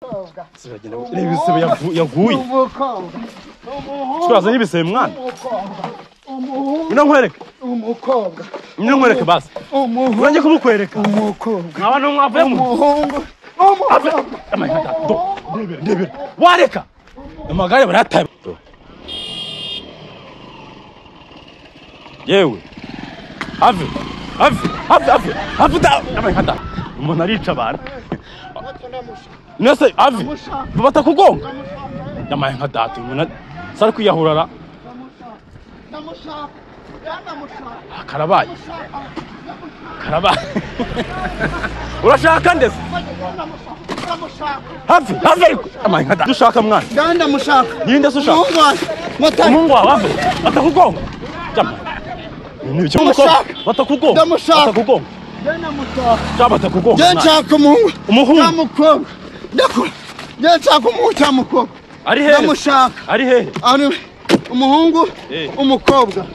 Reba ibisebe yaguye. Twazanye ibisebe mwana. Ngwino nkwereke. Umukobwa. Ngwino nkwereke basi. Umuhungu. Urangiye kumukwereka. Umukobwa. Nkaba mwavuye mu Umuhungu. Umukobwa. Ndebera, ndebera. Wareka. Amagare barataye. Yewe. Ave. Ave. Ave. Ave. Ave da. Amagare. Umuntu arica abantu. Nese ave. Batakugonga. Yamaye nka data umuntu sari kwiyahurara. Karabaye. Karabaye. Urashaka ndese? Have, have ariko. Amaye nka data. Dushaka mwana. Ndamushaka. Ninde se ushaka? Umuhungu wanjye. Motari. Umuhungu wawe ave. Batakugonga. Jama. Ni ibyo umukobwa. Batakugonga. Ndamushaka. Batakugonga. Ndamushaka. Jama batakugonga. Nshaka umuhungu. Umuhungu. Ndamukobwa. Ndakura. Nshaka umuhungu cyamukobwa. Ari hehe? Ndamushaka. Ari hehe? Ari umuhungu. Umukobwa.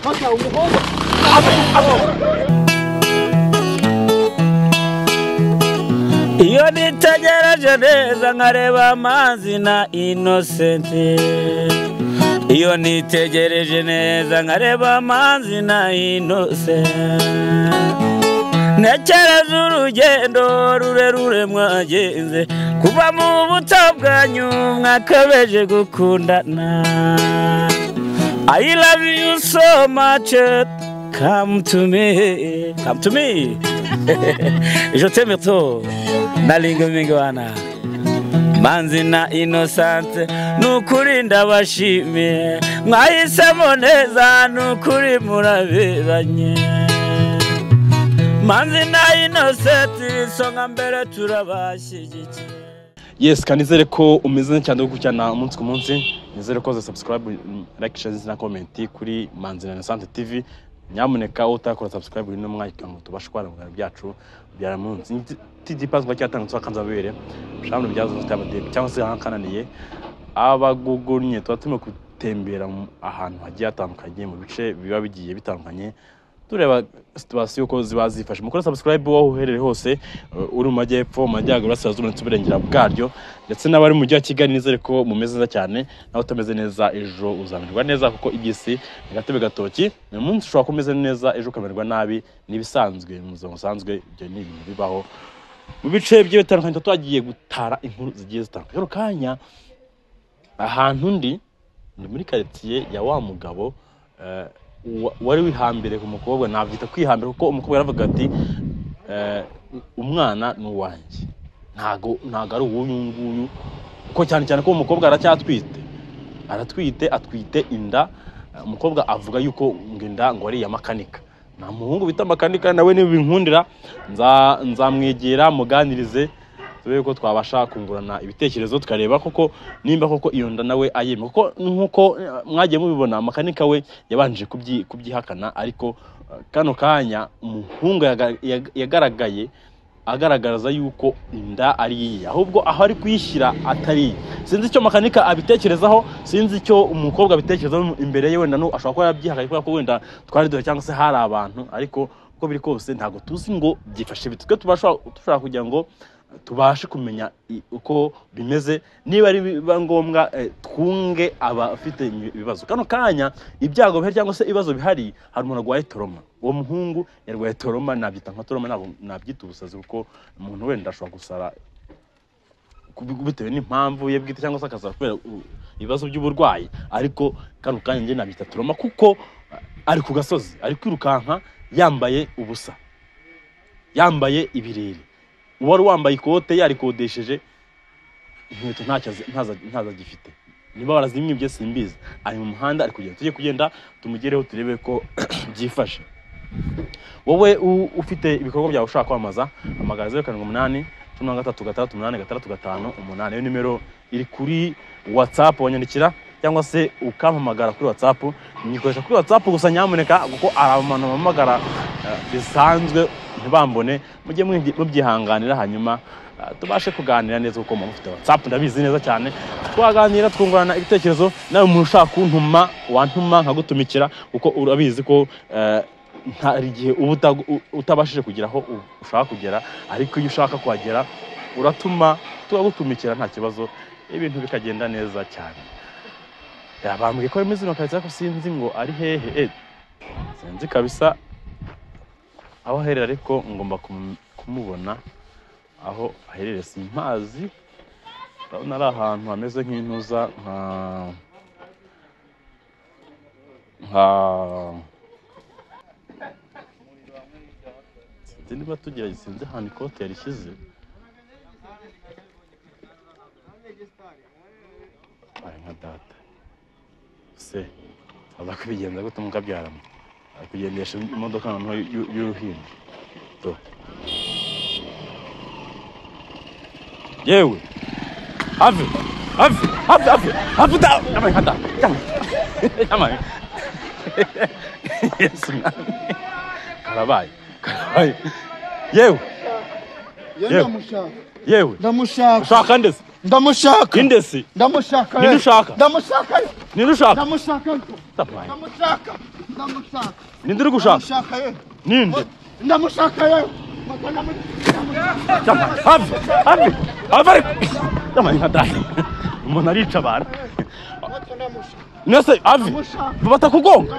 Mata umuhungu. Iyo nitegereje neza nkareba amazi na Innocent. Iyo nitegereje neza nkareba amazi na Innocent. Ntekereza urugendo rurerure mwagenze kuva mu buto bwanyu mwakabeje gukundana. I love you so much, come to me, come to me. Je t'aime trop, nalinga mingwana. Manzi na Innocent, nukuri ndabashimiye, mwahisemo neza nukuri muraberanye. Manzi na Innocent, isonga mbere turabashyigikiye. Yes, kanizere ko umeze cyane gukurikirana umunsi ku munsi. Nizere ko subscribe, like, share na comment kuri Manzi na Innocent TV. Nyamuneka utakora subscribe uyu mwanya kugira ngo tubashe kubana mu biganiro byacu bya munsi. TD pass ngo cyatangwa kanza bere. Shamwe byazo cyabade cyangwa se hankananiye abagugurnye tuba turimo gutembera ahantu hagiye hatandukanye mu bice biba bigiye bitandukanye. Tureba situation uko ziba zifashe. Mukora subscribe wowe uherere hose uri mu majyepfo, mu majyaruguru, burasirazuba ndetse uburengera bwaryo, ndetse n'abari mu mujyi wa Kigali nizere ko mumeze neza cyane. Nawe utameze neza ejo uzamererwa neza kuko iby'isi ni gatebe gatoki. Uyu munsi ushobora kumeze neza ejo ukamererwa nabi, nibisanzwe mu buzima busanzwe, ibyo ni ibintu bibaho mu bice bigiye bitandukanye. Twagiye gutara inkuru zigiye zitandukanye. Kano kanya ahantu ndi ni muri quartier ya wa mugabo wari wihambire ku mukobwa. Nabyita kwihambira kuko umukobwa yaravuga ati umwana ni uwanjye, ntago ari uw'uyu nguyu, kuko cyane cyane ko umukobwa aracyatwite, aratwite, atwite inda. Umukobwa avuga yuko ngo inda ngo ari iya makanika. Nta muhungu bita makanika, nawe nibinkundira nzamwegera muganirize turebe ko twabasha kungurana ibitekerezo, tukareba koko nimba koko iyo nda nawe ayemera. Kuko nkuko mwagiye mubibona makanika we yabanje kubyihakana, ariko kano kanya umuhungu yagaragaye agaragaza yuko inda ari iye, ahubwo aho ari kuyishyira atari iye. Sinzi icyo makanika abitekerezaho, sinzi icyo umukobwa abitekerezaho imbere ye, wenda ashobora kuba yabyihakanye kubera ko wenda twari duhe cyangwa se hari abantu, ariko uko biri kose ntabwo tuzi ngo byifashe bite. Twe dushobora kugira ngo tubashe kumenya uko bimeze, niba ari biba ngombwa twunge abafite ibibazo. Kano kanya ibyago bihari cyangwa se ibibazo bihari, hari umuntu arwaye toroma. Uwo muhungu yarwaye toroma, nabyita nka toroma, ntabwo nabyita ubusazi kuko umuntu wenda ashobora gusara bitewe n'impamvu ye bwite cyangwa se akasara kubera ibibazo by'uburwayi, ariko kano kanya njye nabyita toroma kuko ari ku gasozi, ari kwirukanka yambaye ubusa, yambaye ibirere. Uwari wambaye ikote yarikodesheje, inkweto ntazo agifite, niba barazimwibye simbizi. Ari mu muhanda ari kugenda, tujye kugenda tumugereho turebe ko byifashe. Wowe ufite ibikorwa byawe ushaka kwamamaza, hamagara 078 13 6 8 6 5 8. Iyo nimero iri kuri WhatsApp, wanyandikira cyangwa se ukampamagara kuri WhatsApp. Nyikoresha kuri WhatsApp gusa nyamuneka, kuko abantu bampamagara bisanzwe ntibambone, mujye mubyihanganira hanyuma tubashe kuganira neza kuko mufite WhatsApp ndabizi neza cyane. Twaganira twungurana ibitekerezo. Nawe umuntu ushaka kuntuma wantuma nkagutumikira, kuko urabizi ko hari igihe uba utabashije kugera aho ushaka kugera, ariko iyo ushaka kuhagera Uratuma tukagutumikira nta kibazo, ibintu bikagenda neza cyane. Yabambwiye ko ari zino karitsiye, ariko sinzi ngo ari hehe. Sinzi kabisa aho aherera, ariko ngomba kumubona aho aherereye. Simpazi, ndabona ari ahantu hameze nk'intuza nka sinzi niba tugira, sinzi ahantu ikote yarishyize. Ari nka data se aza kubigenza gute mukabyaramo, ari kugendesha imodoka noneho y'uruhinja. Yewe have have have have have da yamaye nka data yamaye. Yesu mwami, karabaye karabaye. Yewe ndamushaka. Yewe ndamushaka. Ushaka ndese? Ndamushaka. Indesi? Ndamushaka. Ninde ushaka? Ndamushaka. Ninde ushaka? Ndamushaka. Ndamushaka. Ndamushaka. Ninde uri gushaka? Ndamushaka ye. Ninde? Ndamushaka ye. Have have have. Yamaye nka data. Umuntu arica abantu. Nese have batakugonga.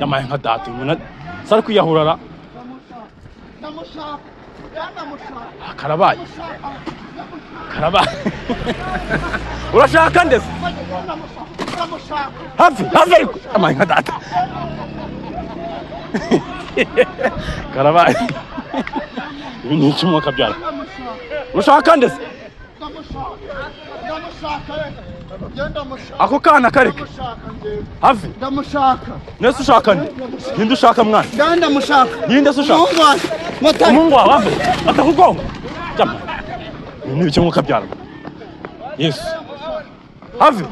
Yamaye nka data, umuntu sari kwiyahurara. Ndamushaka. Ndamushaka. Karabaye. Karabaye. Urashaka ndese? Have have ariko. Yamaye nka data. Karabaye. Ibi ni iki mwaka byara? Urashaka ndese? Ako kana kareke. Have. Ndamushaka. Nese ushaka nde? Ninde ushaka mwana? Ndamushaka. Ninde se ushaka? Umuhungu wawe have. Atakugonga. Jama. Ni iki mwaka byara? Yesu. Have.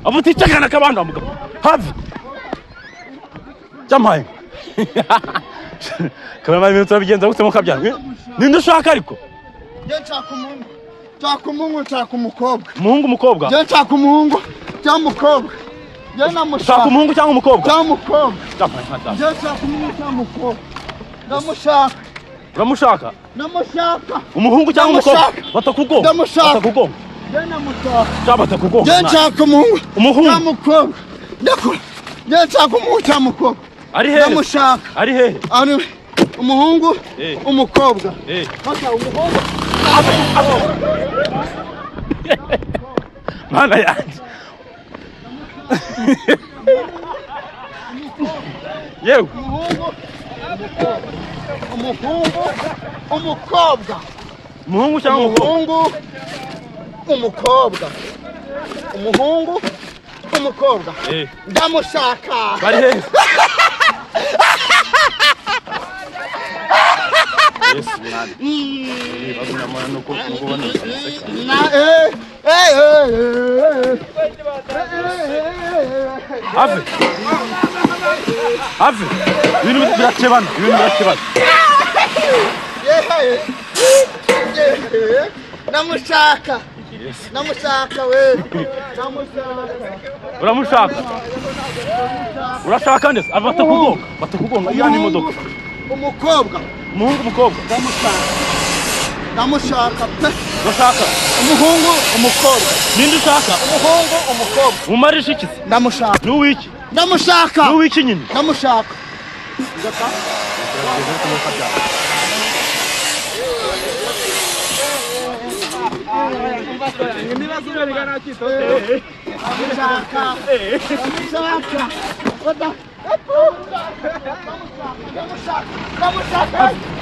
Abuticakana kabanda mugabo. Have. Jama. Kabama ibintu turabigenza gute mwaka byara? Ninde ushaka ariko? Nshaka umuhungu. Nshaka umuhungu, nshaka umukobwa. Umuhungu umukobwa? Nshaka umuhungu cyangwa umukobwa. Ushaka umuhungu cyangwa umukobwa? Cyangwa umukobwa. Nshaka umuhungu cyangwa umukobwa. Ndamushaka. Uramushaka? Ndamushaka. Umuhungu cyangwa umukobwa? Batakugonga. Ndamushaka. Batakugonga. Ndamushaka. Cyangwa batakugonga. Nshaka umuhungu. Umuhungu cyangwa umukobwa. Nshaka umuhungu cyangwa umukobwa. Ari hehe? Ndamushaka. Ari hehe? Ari umuhungu, umukobwa. Bata umuhungu. Mana yanjye. Yewe. Umuhungu, umuhungu, umukobwa. Umuhungu cyangwa umukobwa? Umuhungu, umukobwa. Umuhungu, umukobwa. Ndamushaka. Bari hehe? Yesu mwami. Bazunamana nuko ubona aseka. Have. Have. Ibintu birakebana, ibintu birakebana. Ndamushaka. Ndamushaka we. Ndamushaka. Uramushaka? Urashaka ndese? Batakugonga, batakugonga. Iya ni imodoka. Umukobwa. Umuhungu umukobwa. Ndamushaka. Ndamushaka pe. Urashaka? Umuhungu umukobwa. Ninde ushaka? Umuhungu umukobwa. Mumarisha iki se? Ndamushaka. N'uwiki? Ndamushaka. N'uwiki nyine? Ndamushaka.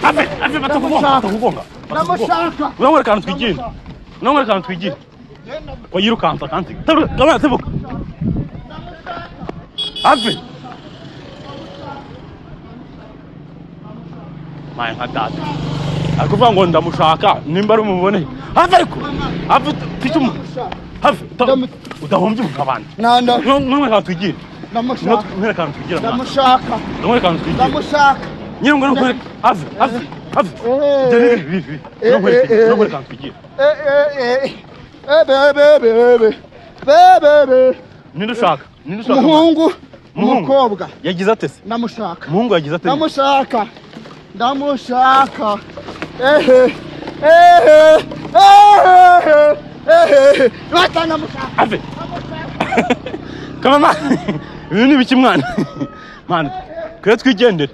Ave, ave batakugonga, batakugonga. Ndamushaka. Unamwereka ahantu twigira. Unamwereka ahantu twigira. Ko yirukansa kandi. Tabuka, tabuka. Ave. Maye nka data. Akuvuga ngo ndamushaka nimba ari umubone. Ave ariko. Ave mfite umu. Ave udahombye umuntu abandi. Nanda. Unamwereka ahantu twigira. Ndamushaka. Unamwereka ahantu twigira. Ndamushaka. Unamwereka ahantu twigira. Ndamushaka. Nyine ngo nakwereka. Ave, ave, ave. Ibyo ni bibi bibi. Unamwereka ahantu twigira. Ninde ushaka? Ninde ushaka? Umuhungu, umukobwa. Yagize ate se? Ndamushaka. Umuhungu yagize ate? Ndamushaka. Ndamushaka. Ehe. Ehe. Ave. Kama ibintu ni biki mwana? Mwana, kwe twigendere.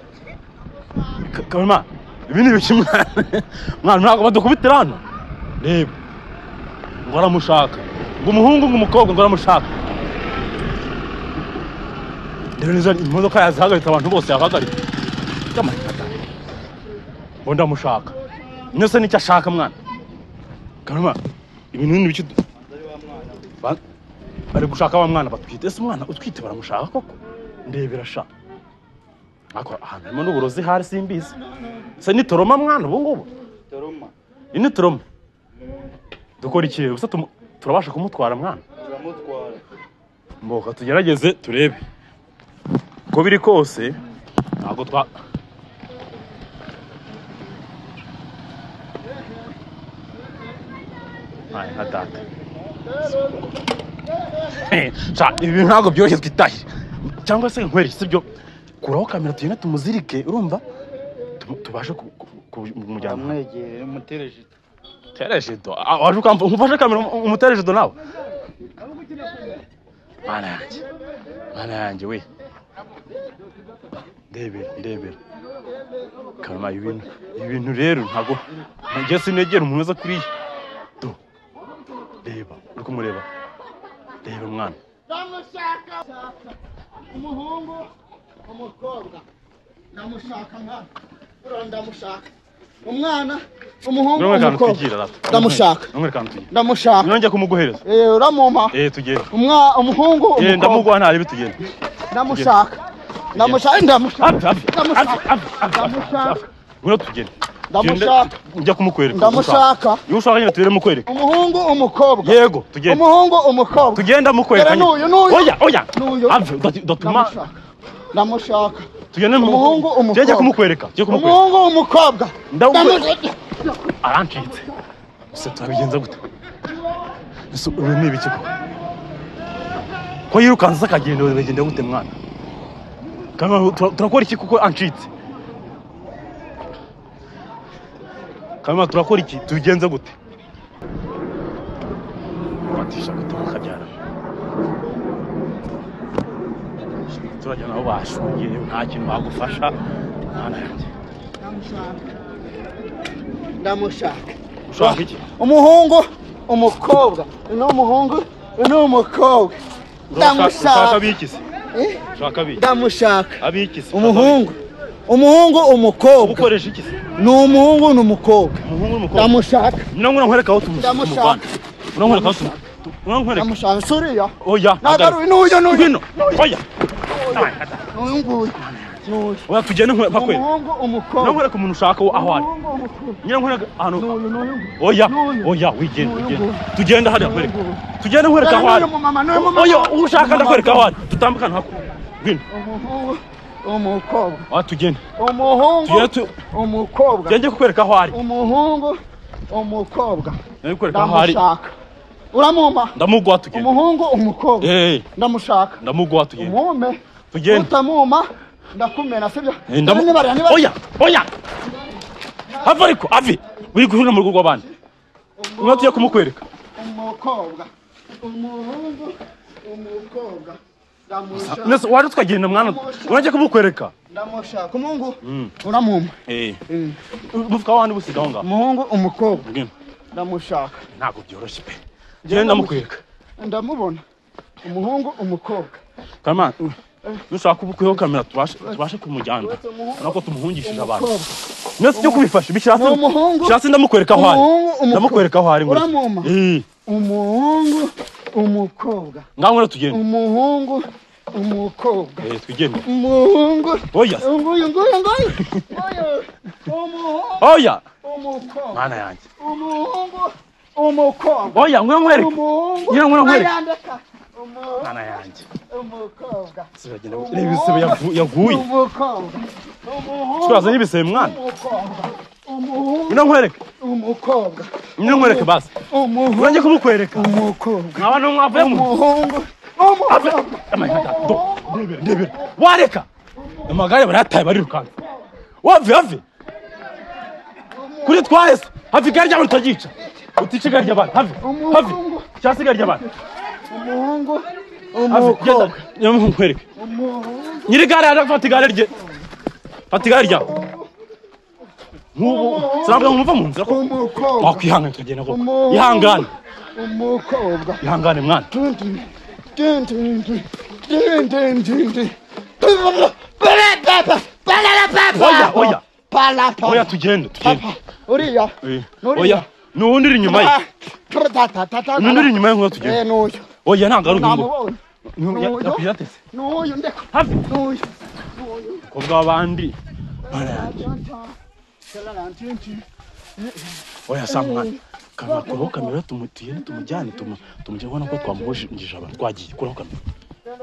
Kama ibintu ni biki mwana? Mwana ntabwo badukubitira hano. Reba. Ngo aramushaka. Ngo umuhungu ngo umukobwa ngo aramushaka. Reba neza imodoka yazahagaritse abantu bose yahagaritse. Kama ngo ndamushaka. Nese nicyo ashaka mwana. Kama ibintu ni biki? Bari gushaka wa mwana batwite. Ese umwana utwite baramushaka koko? Ndebera sha. Ako ahantu harimo n'uburozi hari simbizi. Se ni toroma mwana ubu ngubu? Toroma. Ni toroma. Dukora iki rero? Turabasha kumutwara mwana? Turamutwara. Mboka tugerageze turebe. Uko biri kose ntabwo twa Ay, nka data. Sha, ibi ntabwo byoroshye twitahire. Cyangwa se nkwereke sibyo? Kuraho kamera tugende tumuzirike, urumva? Tubashe kumujyana. Amwegere umutereje. Tereje do. Waje ukamva umufashe kamera umutereje do nawe. Mana yanjye. Mana yanjye we. Ndebera, ndebera. Karama ibintu rero ntago ngiye sinegera umuntu wese kuriya. Do. Reba, uri kumureba. Reba mwana. Ndamushaka. Umuhungu, umukobwa. Ndamushaka mwana. Ndamushaka. Umwana, umuhungu, umukobwa. Ndamushaka. Ndamushaka. Nongeye kumuguhereza. Uramumpa. Tugende. Umuhungu, umukobwa. Ndamuguha ntari bitugende. Ndamushaka. Ndamushaka, ndamushaka. Ndamushaka. Ngwino tugende. Ndamushaka. Njya kumukwereka. Ndamushaka. Iyo ushaka nyine tugere mukwereka. Umuhungu, umukobwa. Yego, tugende. Umuhungu, umukobwa. Tugenda mukwereka. N'uyu, n'uyu. Oya, oya. Ave, udatuma. Ndamushaka. Tugende umuhungu, umukobwa. Njya kumukwereka. Njya kumukwereka. Umuhungu, umukobwa. Ndamushaka. Arancitse. Se turabigenza gute? Ese ubu ni ibiki koko? Ko yirukanze akagenda bagenda gute mwana? Kama turakora iki kuko ancitse? Kama turakora iki tubigenza gute? Batisha gute mukabyara. Turajya nabo bashungiye nta kintu bagufasha mwana yanjye. Ndamushaka. Ushaka iki? Umuhungu, umukobwa. No umuhungu, no umukobwa. Ndamushaka. Abiki se? Ushaka abiki? Ndamushaka. Abiki se? Umuhungu. Umuhungu, umukobwa. Ukoresha iki se? Ni umuhungu n'umukobwa. Umuhungu n'umukobwa. Ndamushaka. Ngwino nkwereka aho tumusanga. Ndamushaka. Ngwino nkwereka aho tumusanga. Ndamushaka. Suriya. Oya. Nagaruye n'uyu n'uyu. Ngwino. Oya. N'uyu nguyu. N'uyu. Oya tugende nkwereka. Umuhungu, umukobwa. Ngwino nkwereka umuntu ushaka aho ari. Nyine nkwereka ahantu. Oya. Oya wigende wigende. Tugende hariya nkwereka. Tugende nkwereka aho ari. Oya ushaka ndakwereka aho ari. Tutambukane hako. Ngwino. Umuhungu, umukobwa. Oya tugende. Umuhungu, umukobwa. Tugende kukwereka aho ari. Umuhungu, umukobwa. Ndakwereka aho ari. Ndamushaka. Uramumpa? Ndamuguha tugende. Umuhungu, umukobwa. Ndamushaka. Ndamuguha tugende. Umume. Tugende. Utamuma ndakumena sibyo? Oya, oya. Have ariko, ave. Uri guhura mu rugo rw'abandi. Ngwino tujye kumukwereka. Umukobwa. Umuhungu, umukobwa. Ndamushaka. Nese waje tukagenda mwana. Urajye kumukwereka. Ndamushaka. Umuhungu. Uramumpa. Umufuka wandi busiga aho ngaho. Umuhungu, umukobwa. Ndamushaka. Ntabwo byoroshye pe. Genda ndamukwereka. Ndamubona. Umuhungu, umukobwa. Kama nushaka ubukweho kamera tubashe kumujyana. Nako tumuhungishije abantu. Nese cyo kubifasha bishyira hasi. Bishyira hasi ndamukwereka aho ari. Ndamukwereka aho ari ngo. Uramumpa. Umuhungu, umukobwa. Ngaho ngwino tugende. Umuhungu, umukobwa. Twigende. Umuhungu. Oya. Nguyu nguyu nguyu. Umuhungu. Oya. Umukobwa. Mana yanjye. Umuhungu, umukobwa. Oya ngwino nkwereke. Umuhungu. Ngwino nkwereke. Mana yanjye. Umukobwa. Siragenda reba ibisebe yaguye. Umukobwa. Umuhungu. Turaza n'ibisebe mwana. Umukobwa. Umuhungu. Ngwino nkwereke. Umukobwa. Ngwino nkwereke basi. Umuhungu. Urajye kumukwereka. Umukobwa. Nkaba n'umwavuye mu. Umuhungu. Umukobwa. Ndebera, ndebera. Wareka. Amagare barataye barirukanka. Wave, have. Kuri twahese. Have igare ryawe ritagica. Utica igare ry'abantu. Have, have. Cyangwa igare ry'abantu. Umuhungu. Have, genda. Umukobwa. Niyo nkwereke. Umuhungu. Nyiri igare yaje gufata igare rye. Fata igare ryawe. Nk'ubu sinabwo nkumva mu nzira ko Umukobwa. wakwihangana tukagenda koko. Umuhungu. Ihangane. Umukobwa. Ihangane mwana. Dun, dun, dun, dun, dun, dun, dun, dun, dun. Oya, oya. Pala, pala. Oya, tugende, tugende. Papa, uriya. Eh, Nuriya. oya, n'uwundi uri inyuma ye. N'undi uri inyuma ye, nk'uwo tugende. Eh, n'uyu. Oya, ntabwo ari uyu nguyu. Namubonye. N'uyu. Yakwishyura atese. N'uyu ndeka. Hafi. N'uyu. Umukobwa w'abandi. Mana yanjye. Oya sa mwana. Kamera, kuraho kamera, tugende tumujyane, tumujye ubona ko twamuhungije abantu. Twagiye, kuraho kamera.